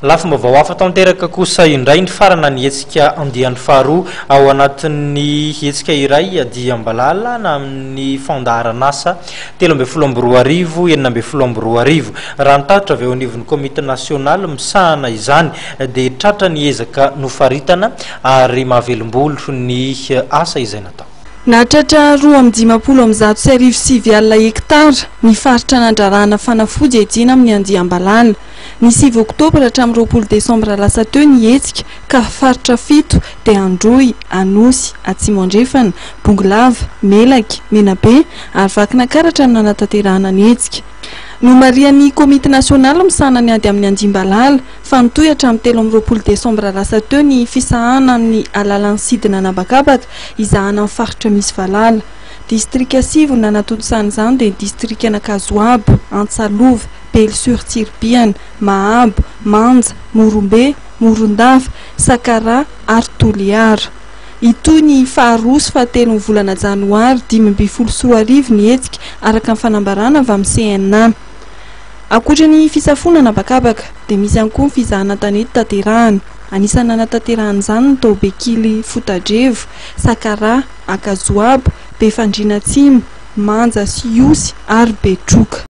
Lafim-baovao hafa tanteraka kosa indray, nifarana ny hetsika andiany faharoa ao anatin'ny hetsika iray diam-balala amin'ny fandaharanasa 2013, 2016. Raha ny tatitra avy eo anivon'ny komity nasionaly misahana izany dia tratra ny ezaka nofaritana ary mahavelom-bolo ny asa izay natao. Nahatratra 1152 hektara ny faritra nandrarahana fanafody hiadiana amin'ny andiam-balala. Ny 9 oktobra hatramin'ny 20 desambra lasa teo ny hetsika ka faritra fito dia Androy, Anosy, Atsimo Andrefana, Bongolava, Melaky, Menabe ary Vakinankaratra no nanatanterahana ny hetsika. Nomarihan'ny komity nasionaly misahana ny ady amin'ny andiam-balala fa nitohy hatramin'ny 23 desambra lasa teo ny fisahana amin'ny alalan'ny sidina an'habakabaka hizahana ny faritra misy valala. Distrika sivy no nanatontosana izany dia ny distrikan'Ankazoabo, Antsalova, Belo sur Tsiribihana, Mahabo, Manja, Morombe, Morondava, Sakaraha ary Toliara. Hitohy ny faharoa sy fahatelon'ny volana janoary 2015 ny hetsika araka ny fanambarana avy amin'ny CNA. Ankoatra ny fisafoana an'habakabaka dia misy ihany koa ny fizahana an-tanety tanterahana. Anisan'ny nanatanterahana izany ny tao Bekily Fotadrevo, Sakaraha, Ankazoabo, Befandriana Atsimo, Manja sy Ihosy ary Betroka.